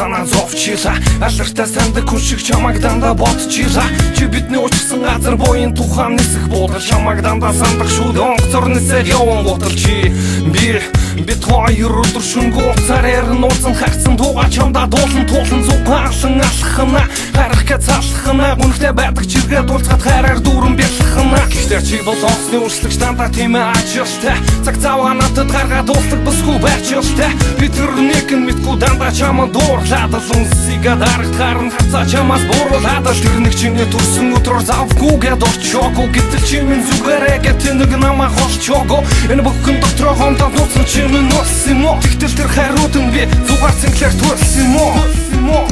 санаа зовчихлаа. Алдартай сандаг хүн шиг чамайг дандаа бодчихлаа. Чи бидний уучсан газар буян тухайн нисэх буудал. Чамайг дандаа сандах шүү дээ, онгоцоор нисээд яван гутал. Чи би, бид хоёр өдөр шөнөгүй уцаар ярина. Нууцан хагцсан дууга чамдаа дуулан туулан зугаалan алхана. Харах гэж залхана, гүнхтэй байдаг чиргээ дуулцгаад хайраар дүүрэн бялхана. Гэхдээ чи бол онцны өршлөгч, дандаа тийм ажилтай. Цаг зав надад гаргаад дуулдаг бусгүй байчилтай. Би тэр нэг нь мэдгүй дандаа чамд дуурлаад л үнсийгээ дарагдахаар нь хацаа чамаас бууруулад л. Тэр нэг чиний төрсөн өдрөөр завгүй гэд орчоогүй. Гэтэл чи минь зүгээрээ гэт нэг намайг олчоогүй. Энэ бүхэн дотроо хомдоо нууцсан чи минь болсон юм уу? Тэгтэл тэр хариуд нь би зугаар цэнгэлээр төрсөн юм уу?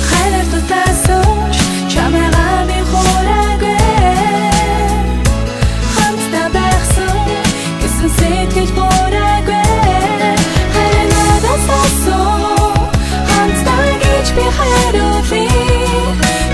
Хайраар дутаасан ч чамайгаа би хураагүй. Хамтдаа байхсан гэсэн сэтгэл буураагүй. Хайр надаас асуу, хамтдаа гэж би хариулъя.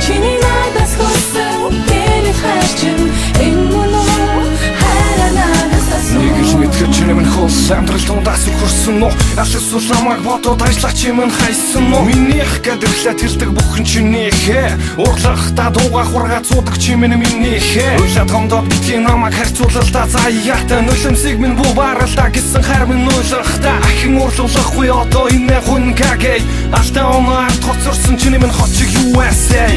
Чиний надаас хүссэн тэр их хайр чинь энэ мөн үү? Хайраар надаас асуу. Нэг л мэдхэд чиний минь хөл амьдрал дундаас үхэрсэн үү? Аль эсвэл намайг бодоод ажиллах чи минь хайсан уу? Минийх гэдэрлээ тэлдэг бүхэн чинийхээ. Уурлахта дууга хургаа цуудаг чи минь минийхээ. Уйлаад гомдоод битгий намайг харьцуулалтаа заяатай. Нулимсыг минь бүү баралдаа гэсэн хайр минь уйлахта. Ахин уурлуулахгүй одоо энэ хүн гагэй. Алтан оноо ард хоцорсон чиний минь хот чиг USA.